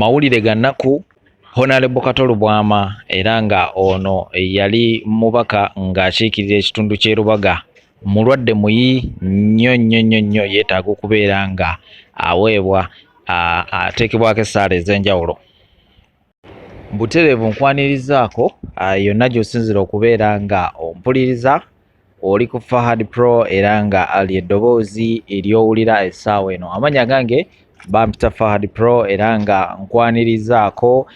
Mawulire ga nnaku, Honorable Kato Lubwama era nga ono yali mubaka ng'akiikirira ekitundu ky'e Lubaga mulwadde muyi nnyo nnyo nnyo nnyo, yeetaaga okubeera nga aweebwa ateekebwako essaala ez'enjawulo. Butereevu nkwanirizaako yonna gy'osinziira okubeera nga ompuliriza. Oli ku Fahad Pro era nga ali eddoboozi ery'owulira essaawa eno. Amannya gange bampita Fahad Pro era nga nkwanirizaako.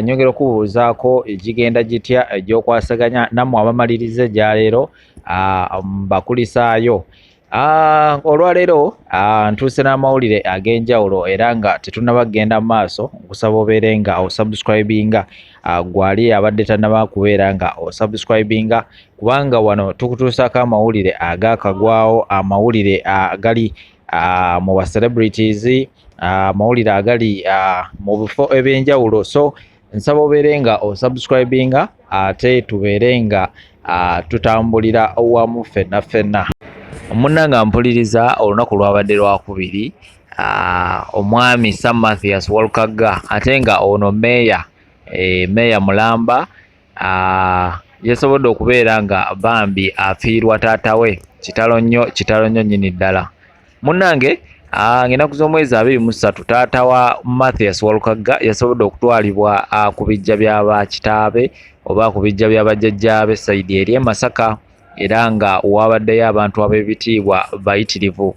Nyongera okubuuzaako gigenda gitya egy'okwasaganya nammwe abamaliriza egyaleero mbakulisaayo. Olwaleero ntuuse n'amawulire ag'enjawulo era nga tetunnaba kugenda mu maaso, nkusaba obeere nga osubscribinga gwali abadde tannaba kubeera nga osubscribinga, kubanga wano tukutuusaako amawulire agakagwawo, amawulire agali mu ba celebrities, amawulire agali mu bifo ebyenjawulo. So nsaba obeere nga osubscribinga ate tubeere nga tutambulira wamu ffenna ffenna. Munnange mpuliriza, olunaku lwabadde lwakubiri, omwami Sam Mathias Walukagga ate nga ono meeya, meeya mulamba, yasobodde okubeera nga bambi afiirwa taata we. Kitalo nnyo, kitalo nnyo nnyini ddala. Munnange, ng'ennaku z'omwezi 23 taata wa Mathias Walukagga yasobodde okutwalibwa ku bijja bya bakitaabe oba ku bijja bya bajjajjaabe sayidi eri e Masaka, era nga wabaddeyo abantu ab'ebitiibwa bayitirivu.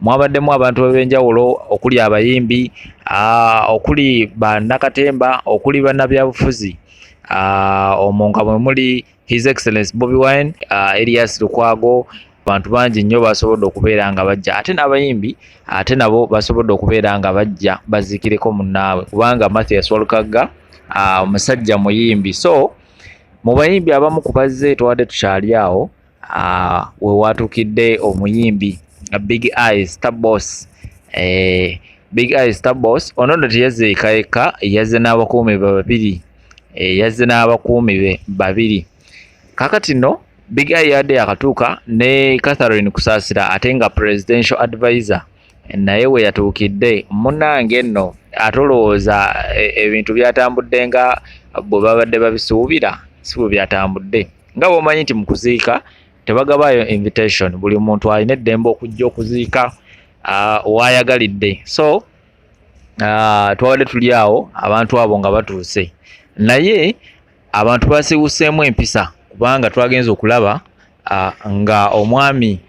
Mwabaddemu abantu ab'enjawulo okuli abayimbi, okuli bannakatemba, okuli bannabyabufuzi, omwo nga mwe muli His Excellence Bobi Wine, Erias Lukwago. Abantu bangi nnyo basobodde okubeera nga bajja, ate n'abayimbi ate nabo basobodde okubeera nga bajja baziikireko munnaabwe, kubanga Mathias Walukagga omusajja muyimbi. So mu bayimbi abamu ku bazze tubadde tukyali awo, we waatuukidde omuyimbi Big Eye Star Boss. Big Eye Star Boss ono nno teyazze yekka yekka, yazze n'abakuumi be babiri, yazze n'abakuumi be babiri. Kaakati nno Big Eye yabadde yakatuuka ne Catherine Kusaasira ate nga presidential advisor naye we yatuukidde. Munnange nno ate olowooza ebintu byatambudde nga bwe babadde babisuubira? Si bwe byatambudde. Nga bw'omanyi nti mu kuziika tebagabaayo invitation, buli muntu alina eddembe okujja okuziika waayagalidde. So twabadde tuli awo abantu abo nga batuuse, naye abantu basiwuseemu empisa, kubanga twagenze okulaba nga omwami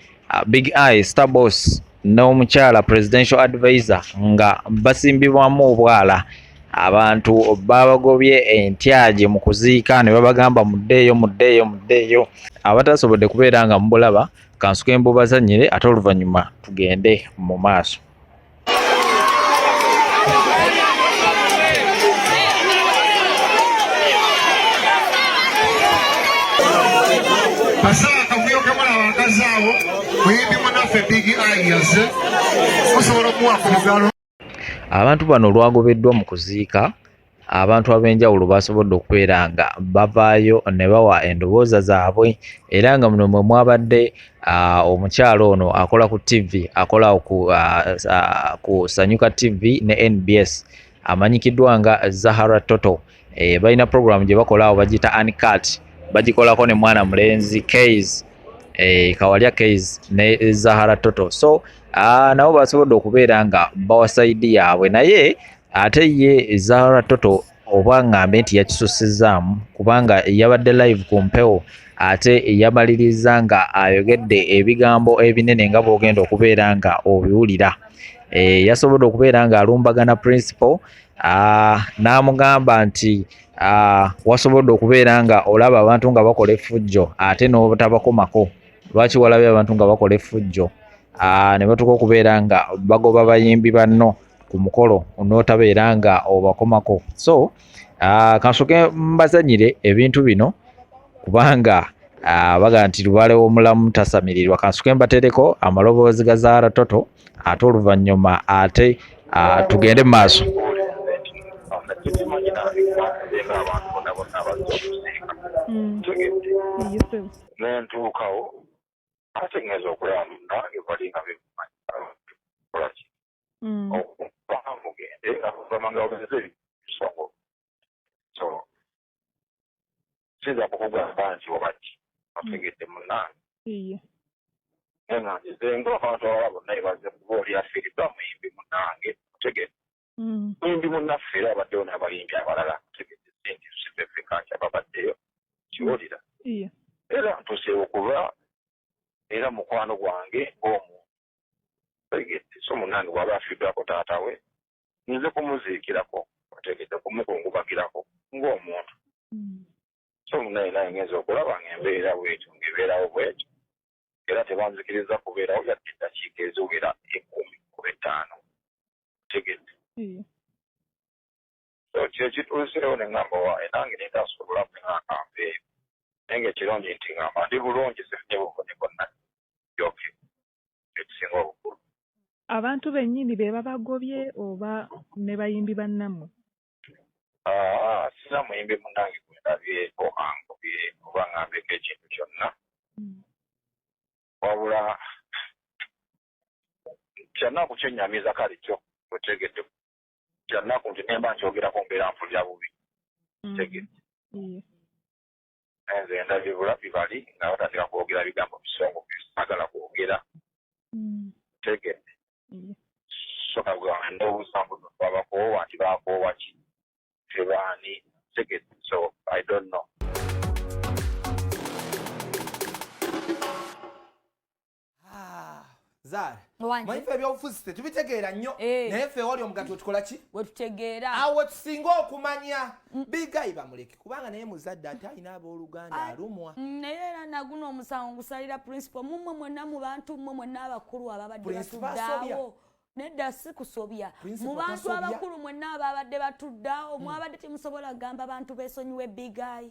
Big Eye Star Boss n'omukyala presidential advisor nga basimbibwamu obwala. Abantu babagobye entyaje mu kuziika ne babagamba muddeeyo, muddeeyo, muddeeyo. Abatasobodde kubeera nga mubulaba, kansuke mbubazannyire ate oluvannyuma tugende mu maaso. Akavuyo kemulaba akazaawo, muyimbi munaffe Big Eye yazze, musobola okumuwa ku bugalo. Abantu bano olwagobeddwa mu kuziika, abantu ab'enjawulo basobodde okubeera nga bavaayo ne bawa endowooza zaabwe, era nga muno mwe mwabadde omukyala ono akola ku TV, akola ku Sanyuka TV ne NBS, amanyikiddwa nga Zahara Toto. Balina program gye bakola awo bagiyita Uncut, bagikolako ne mwana mulenzi Kays, Kawalya Kays ne Zahara Toto. So nabo basobodde okubeera nga bawa sayidi yaabwe, naye ate ye Zahara Toto oba ngambe nti yakisussizaamu, kubanga yabadde live ku mpewo ate yamaliriza nga ayogedde ebigambo ebinene nga bw'ogenda okubeera nga obiwulira. Yasobodde okubeera nga alumbagana principal, n'amugamba nti wasobodde okubeera nga olaba abantu nga bakola effujjo ate n'obutabakomako. Lwaki walabye abantu nga bakola effujjo ne batuuka okubeera nga bagoba bayimbi banno ku mukolo n'otabeera nga obakomako? So kansooke mbazannyire ebintu bino, kubanga baga nti lubaale w'omulamu tasamirirwa. Kansooke mbatereko amaloboozi ga Zahara Toto ate oluvannyuma ate tugende mu maaso. Nentuukawo ate ngenza okulaba nange bali nga bemanyi kolaki okuba mugende. Era nga obeze ebisongo. So siyinza kukugamba nti oba ki, otegedde munnange. Naye nga nzize ng'abantu abalala bonna ebaze kuba oli afiiriddwa muyimbi munnange, otegedde. Muyimbi munnaffe era abaddewo n'abayimbi abalala, otegedde, sente sibefeka nti ababaddeyo, kiwulira. Era ntuuseewo kuba era mukwano gwange ng'omuntu, otegedde. So munnange bw'aba afiiriddwako taata we, nze kumuziikirako, otegedde, kumukungubagirako ng'omuntu. So munnaye naye ngenza okulaba ng'embeera bwetyo, ng'ebeerawo bwetyo, era tebanzikiriza kubeerawo yadde eddakiika eziwera 10 oba 5, otegedde. So kyekituuseewo ne ŋŋamba waaye nange nentaasa obulamu ne ŋŋamba nveeyo, naye ng'ekirungi nti ŋŋamba ndi bulungi, sifunye buvune bwonna, yoke ekisinga obukulu. Abantu bennyini be babagobye oba ne bayimbi bannammwe? Sina muyimbi munnange gwe ndabyeko angobye oba ŋŋambyeko ekintu kyonna, wabula kyannaku kyennyamiza kale kyo, otegedde, kyannaku nti nemba nkyogerako mbeera mpulira bubi, otegedde. Nze ndabye bulabi bali nga batandika kwogera bigambo bisongo bisaagala kwogera, otegedde. So kagamba ndowooza mbu babakoowa nti bakoowa ki, tebaani, otegedde. So I don't know. Zara, manyi ffe ebyobufuzi tetubitegeera nnyo, naye ffe wali omugaati wetukola ki? Wetutegeera. Awo tusinga okumanya. Big Eye bamuleke kubanga naye muzadde ate alina abooluganda alumwa. Naye era naguno omusango ngusalira principal mummwe mwenna mu bantu mmwe mwenna abakulu ababadde batuddeawo. Nedda si kusobya. Mu bantu abakulu mwenna ababadde batuddeawo, mwabadde temusobola kugamba bantu beesonyiwe Big Eye.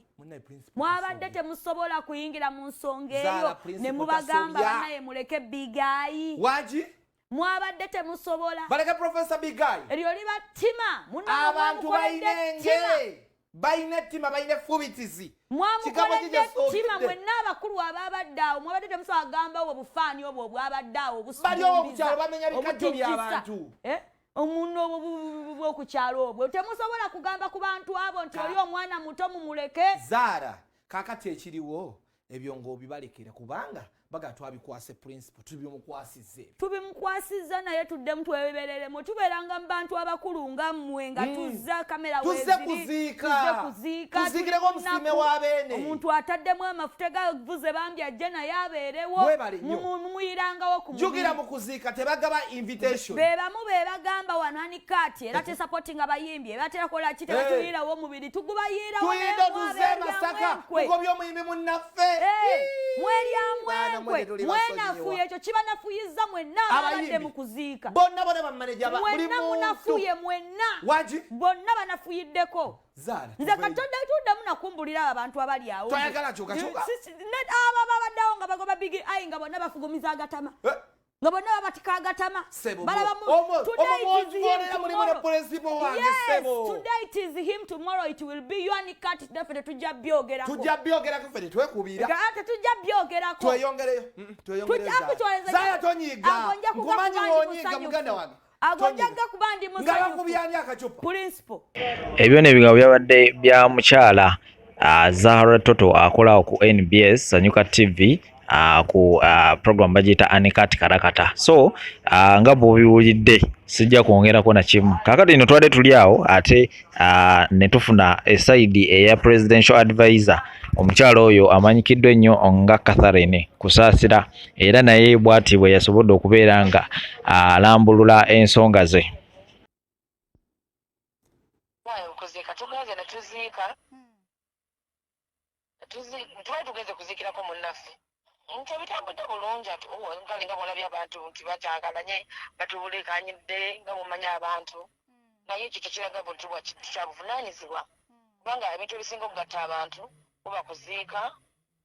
Mwabadde temusobola kuyingira mu nsonga eyo ne mubagamba bannaye muleke Big Eye. Wagi? Mwabadde temusobola. Baleke Professor Big Eye. Eryo liba ttima. Abantu balina enge. Balina ettima, balina effubitizi. Mwamukoledde ttima mwenna abakulu ababadde awo, mwabadde temusobola kugamba obwo bufaani obwo obwabadde awo Bali owo ku kyalo bamenya bikajjo by'abantu. Omuno bw'oku kyalo obwo temusobola kugamba ku bantu abo nti oli omwana muto mumuleke. Zara, kaakati ekiriwo ebyo ng'obibalekera kubanga baga twabikwase principal, tubimukwasizza ebyo. Tubimukwasizza naye tuddemu twebereremu, tubeeranga mu bantu abakulu nga mmwe nga tuzza kamera Tuzze kuziika. Tuzze kuziika. Tuziikireko omusiime wa beene. Omuntu ataddemu amafuta gavuze bambi ajje naye abeerewo. Mwebale nnyo. Mumuyirangawo ku mubiri. Jjukira mu kuziika tebagaba invitation. Be bamu be bagamba wano Anikat era tesupportinga abayimbi, era terakola ki, tebatuyirawo omubiri, tugubayiirawo Tuyinda naye tuzze mwabeeryamu Masaka, enkwe. mugobye omuyimbi munnaffe. Mweryamu Baana mwe enkwe, tetuli mwenafuye, basonyiwa. ekyo kibanafuyizza mwenna ababadde Abayimbi. mu kuziika. Bonna bonna bamaneja buli Mwenna muntu. munafuye mwenna. Wagi? Bonna banafuyiddeko. Zara, Nze tuveeyo. katonda tuddemu nakumbulira abo abantu abali awo. Twayagala kyuka kyuka. Abo ababaddeawo nga bagoba Big Eye nga bonna bafugumiza agatama. Nga bonna babatika agatama. Sebo, Balaba today omo it is him mwongerera mulimu ne tomorrow. principal wange, Yes, sebo. today it is him, tomorrow it will be you and Kat. Naffe tetujja byogerako. Tujja byogerako ffe tetwekubiira. Ate tetujja byogerako. Tweyongereyo. Tweyongereyo Tujja Zara. kutwaleza Zara tonyiiga. Ago nja kuga Nkumanyi kuba ndi w'onyiiga musanyufu. muganda wange. Ago nja Tonyiiga. kuba ndi Nga musanyufu. bakubye ani akacupa? Principal. Ebyo n'ebigambo byabadde bya mukyala Zahara Toto akola ku NBS Sanyuka TV, ku program bagiyita Anikat Karakata. So nga bw'obiwulidde sijja kwongerako na kimu. Kaakati ino twabadde tuli awo ate ne tufuna esayidi eya presidential advisor, omukyala oyo amanyikiddwa ennyo nga Catherine Kusaasira, era naye bw'ati bwe yasobodde okubeera nga alambulula ensonga ze. Okuziika tugenze ne tuziika, tubadde tugenze kuziikirako munnaffe nti ebitambudde bulungi ati kale nga bwolabye abantu nti bakyankalanye batubulekanyidde nga bwomanya abantu, naye ekyo tekiraga buntu bwa kya buvunaanyizibwa, kubanga ebintu ebisinga okugatta abantu kuba kuziika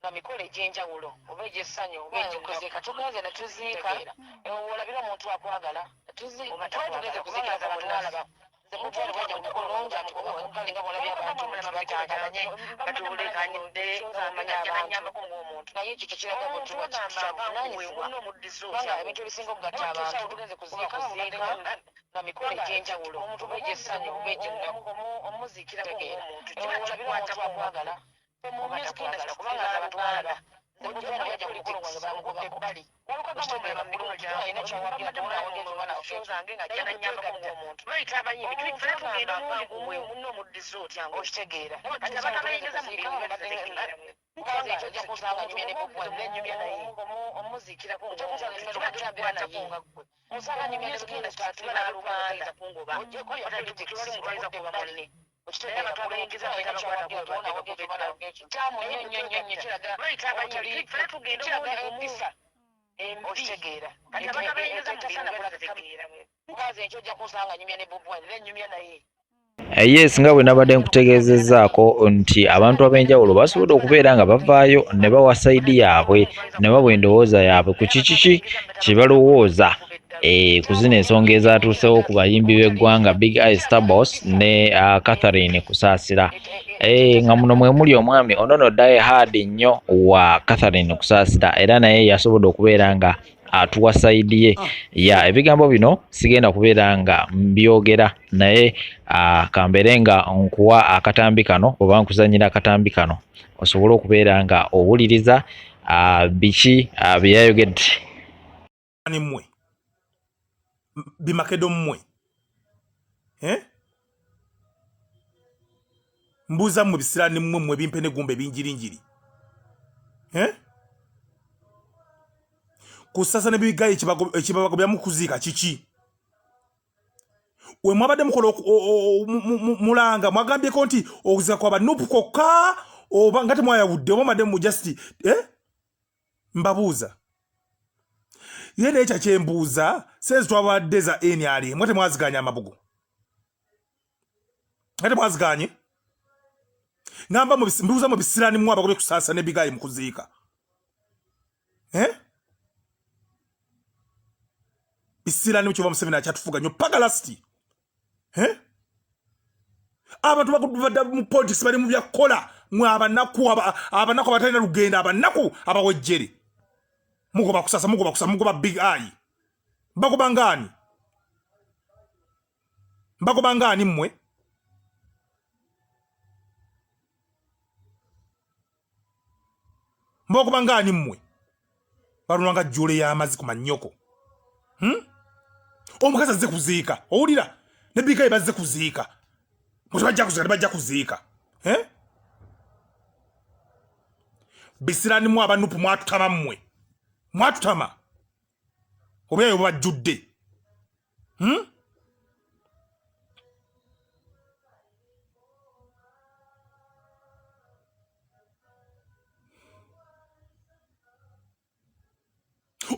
na mikolo egy'enjawulo oba egy'essanyu oba egy'okuziika. Tugenze ne tuziika, olabira omuntu akwagala, tubadde tugenze kuziikirako munnaffe. Yes, nga bwe nabadde nkutegeezezzaako nti abantu ab'enjawulo basobodde okubeera nga bavaayo ne bawa sayidi yaabwe ne bawa endowooza yaabwe ku kikiki kye balowooza ku zino ensonga ezaatuusewo ku bayimbi b'eggwanga Big Eye Starboss ne Catherine Kusaasira. Nga muno mwe muli omwami ono no die hard nnyo wa Catherine Kusaasira, era naye yasobodde okubeera nga atuwa sayidi ye. Ya ebigambo bino sigenda kubeera nga mbyogera, naye kambeere nga nkuwa akatambi kano oba nkuzannyira akatambi kano osobole okubeera nga owuliriza biki bye yayogedde. Mmwe bimakedo mmwe mbuuza mmwe bisiraani mmwe mmwe bimpe negumba ebinjirinjiri kusasa ne bigayi ekibabagobyamu kuziika kiki? We mwabadde mukola mulanga mwagambyeko nti okuziika kwa banupu kokka oba nga temwayawudde oba mwadde mu just mbabuuza ye naye kyakyembuuza sense twabadde za NRM mwe temwaziganya amabugo nga temwaziganye ngamba mbuuza mu bisiraani mu abagobye kusaasa ne bigayi mu kuziika bisiraani kyova Museveni akyatufuga nnyo paka lasti abantu bakubadde mu politics bali mu byakukola mwe abanaku abanaku abatalina lugendo abanaku abawejjere mugoba kusasa mugoba kusasa mugoba Big Eye mbagoba ngaani mbagoba ngaani mmwe mbagoba ngaani mmwe balunanga jjule y'amazzi ku mannyoko omukazi azze kuziika owulira ne Big Eye bazze kuziika mwe tebajja kuziika tebajja kuziika bisiraani mu abanupu mwatutama mmwe mwatutama obyayo bubajjudde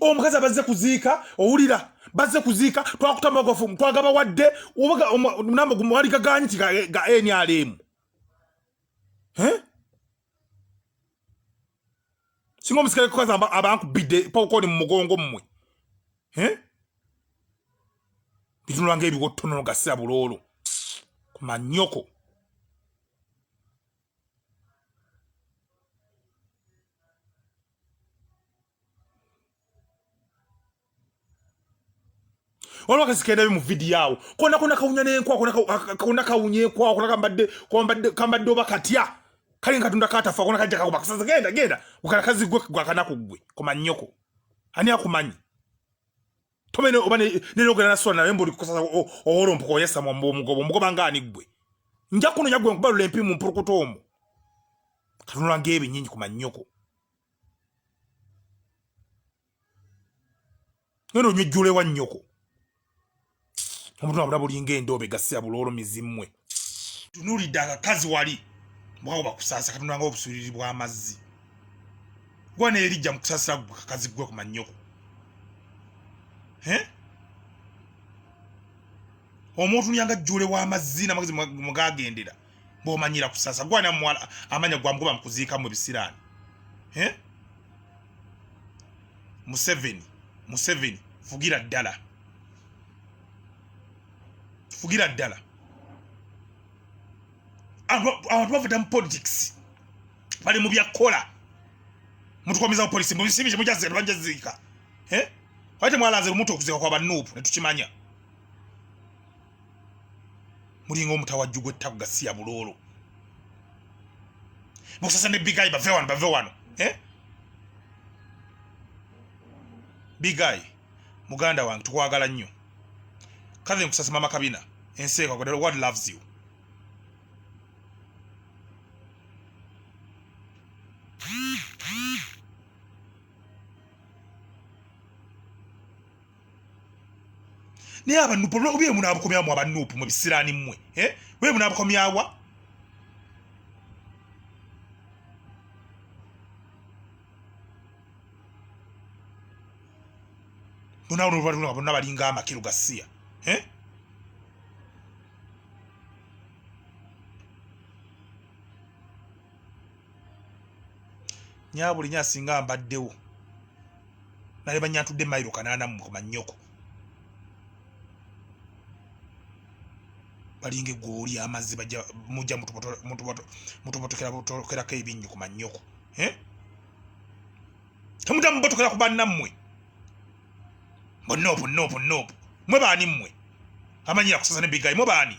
omukazi abazze kuziika owulira bazze kuziika twakutama twagabawadde namba wali gaganyi ti ga NRM singa omusikale kukazi abankubidde popcorn mu mugongo mmwe bitunula ng'ebiwottonono gasira buloolo ku mannyoko waliwo akasikenda mu vidiyo awo kona kona kawunya n'enkwa kona kawunya enkwa kona kambadde kambadde oba katya kali katonda katafa kona kajja kakuba kasaza genda genda ukala kazi gwe gwakanaku gwe kumanyoko ani akumanyi tomene oba ne ogenda naswala naye mbuli kusasa owolompuka oyesa mu mugobo mugoba ngani gwe nja kuno nyagwe nkubalula empi mu mpulukuto omwo katunula ng'ebinyinyi ku mannyoko ngenda onywejjula ewa nnyoko omuntu abula bulinga endoobe gasiya buloolo mizimmwe tunuulidde akakazi wali mukako bakusaasa katunula nga obusuuliri bw'amazzi gwa neerijja mu kusaasira gwe kakazi gwe ku mannyoko omuntu nyanga jjule w'amazzi n'amagezi mugagendera bw'omanyira kusaasa gwana amanya gwa mugoba mu kuziikamu ebisiraani Museveni Museveni fugira ddala fugira ddala. Abantu bavudde mu politics, bali mu byakukola. Mutukomezawo polisi mubisibi mujazze bajja eh wate mwalaze omuntu okuziika kwa banuupu ne tukimanya. Mulinga omutawajju gw'ettaku gasiya buloolo. Mukusasa ne Big Eye bave wano, bave wano. Eh? Big Eye, muganda wange tukwagala nnyo. Kaze nkusasa mama kabina. Enseeka God loves you. Naye abanupu obye munaabukomyamu abanupu mu bisiraani mmwe, eh? Bwe munaabukomyawa? Bonna bonna balinga amakiru gasiya, eh? Nyabuli nya singa mbaddewo naye banyatudde mayiro 8 mu mannyoko. Balinga eggooli amazzi bajja mujja mutubotokera ebinnyo ku mannyoko, eh? Temujja mubotokera ku bannammwe. Nopu nopu nopu. Mwe baani mmwe? Amanyira kusasa ne Big Eye, mwe baani?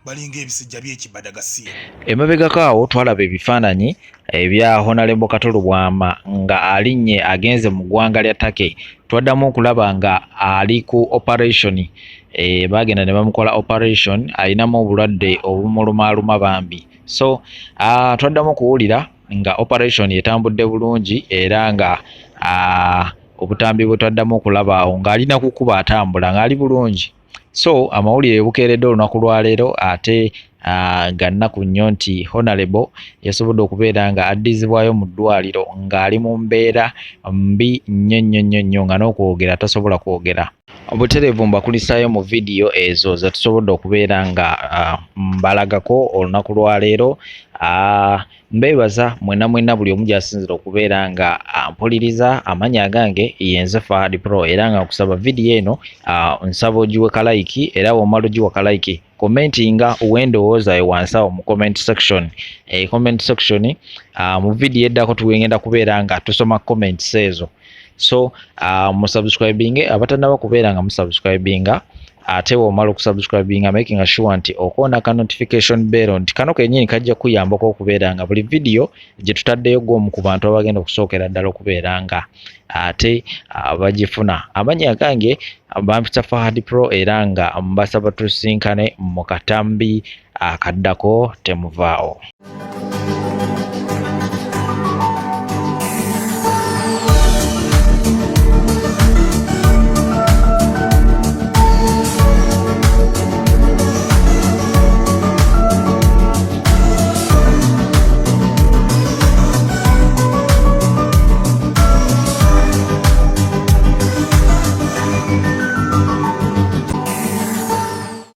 Balinga ebisijja by'ekibada gasiya. Emabegako awo twalaba ebifaananyi ebya Honorable Kato Lubwama nga alinnye agenze mu ggwanga lya Turkey. Twaddamu okulaba nga ali ku operation, bagenda ne bamukola operation, alinamu obulwadde obumulumaaluma bambi. So twaddamu okuwulira nga operation etambudde bulungi era nga obutambi bwe twaddamu okulaba awo ng'alina kukuba atambula ng'ali bulungi. So amawulire bukeeredde olunaku lwaleero ate ga nnaku nnyo nti Honorable yasobodde okubeera nga addizibwayo mu ddwaliro ng'ali mu mbeera mbi nnyo nnyo nnyo nnyo nga n'okwogera tasobola kwogera. Obutereevu mbakulisaayo mu vidiyo ezo ze tusobodde okubeera nga mbalagako olunaku lwaleero. Mbeebaza mwenna mwenna buli omu gy'asinzira okubeera nga ampuliriza. Amannya agange ye nze Fahad Pro era nga nkusaba vidiyo eno nsaba ogiwe kalayiki, era bw'omala ogiwa kalayiki commentinga wendowooza yo wansi awo mu comment section. Comment section mu vidiyo eddako tugenda kubeera nga tusoma comments ezo. So musubscribinge abatannaba kubeera nga musubscribinga, ate bw'omala okusubscribinga making sure nti okoona ka notification bell nti kano kennyini kajja kuyambako okubeera nga buli vidiyo gye tutaddeyo gw'omu ku bantu abagenda okusookera ddala okubeera nga ate bagifuna. Amannya agange bampita Fahad Pro era nga mbasaba tusinkane mu katambi akaddako, temuvaawo.